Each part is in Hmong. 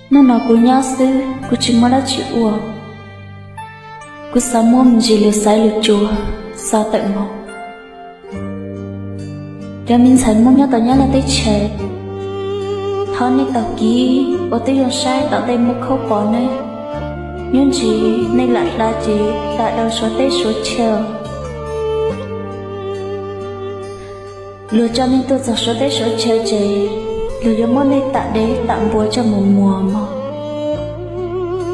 Hnub no kuv nyob xwb, kuv tsis muaj dab tsi ua. Kuv xav muab me ntsis lus xaiv lus tsuas, xav tawm mus. Cov me ntxhais Hmoob nyob tom Nyab Laj teb chaws, thov nej taug kev ua tib zoo saib tom ntej muaj khaub pom ne. Nyob ntsis nej lam hla ces lam rau Suav teb Suav chaw. Luag coj nej tuaj txog Suav teb Suav chaw ces luag yuav muab nej tam dev tam npua coj mus muag mog.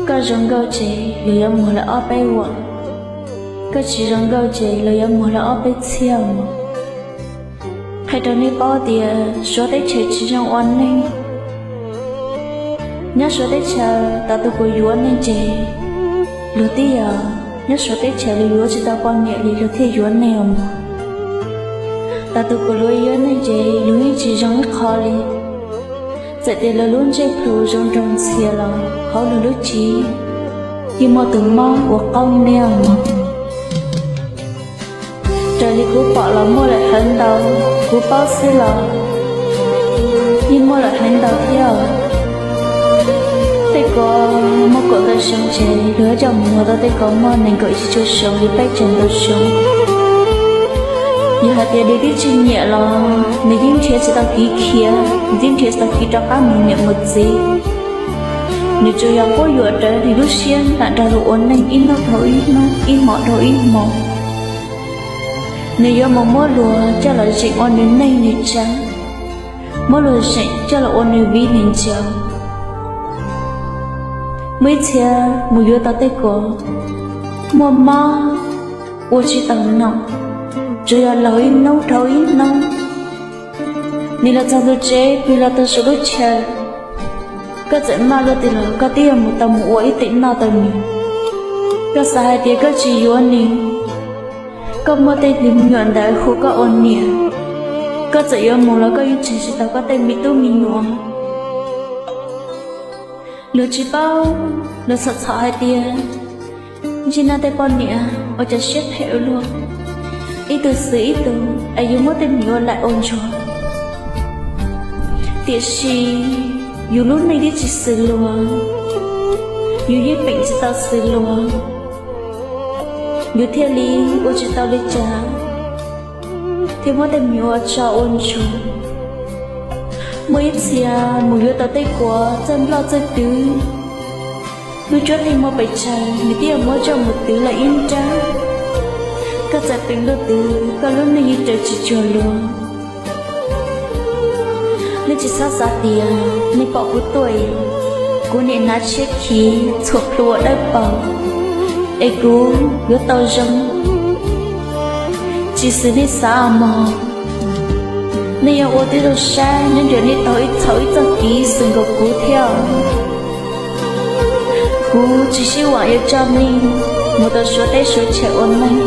Koj zoo nkauj ces luag yuav muag lawm ob peb vuam, koj tsis zoo nkauj ces luag yuav muag lawm ob peb txhiab mog. Qhia rau nej paub tias Suav teb chaws tsis zoo ua neeg. Nyob Suav teb chaws, thaum tus kuv yuav nej ces luag twb yog, nyob Suav teb chaws luag yuav tsis tau poj niam li luag thiaj yuav nej os mog. Thaum tus kuv luav yuav nej ces luag yeej tsis zoo ib qho li. Txawm tias luag lub ntsej plhu zoo nraug ntxhias los hauv luag lub cev yeej muaj tus mob uas qaub niaj mog. Raws li kuv pom los muaj lawm heev ntau, kuv paub xwb los yeej muaj lawm heev ntau thiab. Tej ko muaj kaum tawm xyoo ces luag coj mus muag tau tej ko muaj nees nkaum tsib caug xyoo li peb caug ntau xyoo. Yog hais tias nws twb tsis nyiam los nws yeej nrhiav tsis tau kev khiav, nws yeej nrhiav tsis tau kev rov qab mus niam mus txiv. Nws tsuas yog quab yuam rawv nws lub siab lam nrog luag ua neej ib hnub dhau ib hnub, ib hmo dhau ib hmo. Nws yuav mus muab luag coj los zeem ua nws neej nws tsav, muab luag zeem coj los ua nws viv nws ncaus. Muaj ib txhia mus yuav tau tej ko muaj mob ua tsis tau nom, tsuas yog laug ib hnub dhau ib hnub. Nws los txog ntua tsev, pw los tau saum lub chaw, koj txawm maj luaj twg los koj twb yuav mus tau mus ua ib teem noj tau nws. Koj xav hais tias koj tsis yuav nws, koj muaj tej me nyuam ntawd hu koj ua niam, koj txawm yuav mus los koj yeej tseg tsis tau koj tej me tub me nyuam. Luag tsis paub, luag txhom txhom hais tias ntsej noj tej poj niam ua cas siab phem ua luaj, ib tug xwm ib tug es yus muab tej me nyuam ua laim ua ntsuag. Tiam sis yus lub neej twb tsis xws luag, yus yeej peem tsis tau xws luag, yus thiaj li ua tsis tau li cas, thiaj muab tej me nyuam ua tso ua ntsuag. Muaj ib txhia mus yuav tau tej kuav txawj nploj txawj twv, lub cuab theej muaj pes tsawg nws twb yuav muab coj mus twv los ib nrab. Koj txawm peem luaj twg koj lub neej yeej raws tsis cuag luag. Nej tsis txhob xav tias nej pom kuv tuaj, kuv niam hnav tshiab khiv txhuam plhu ua dawb paug es kuv yuav tau zoo. Tsis xws nej xav mog. Nej yuav ua tib zoo saib nyob ntawm nej taug ib txhaum ib txoj kev xwm nkaus kuv thiab. Kuv tsis sib vam yuav coj nej mus tau Suav teb Suav chaw ua neej.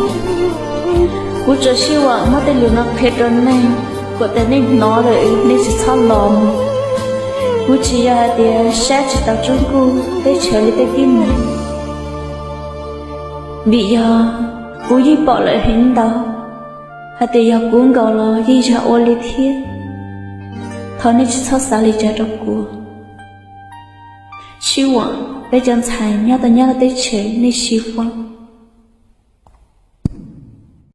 Kuv tsuas sib vam muab tej lus no qhia rau nej, kom tias nej hnov lawm nej tsis txhob los mus. Kuv tsis yog hais tias saib tsis taus Tsoob Kuj teb chaws li tej tib neeg, vim yog kuv yeej pom lawm heev ntau, hais tias yog kuv nkaus los yeej yog ua li thiab. Thov nej tsis txhob xav li cas rau kuv. Sib vam peb cov ntxhais nyob tau nyob teb chaws nej sib vam.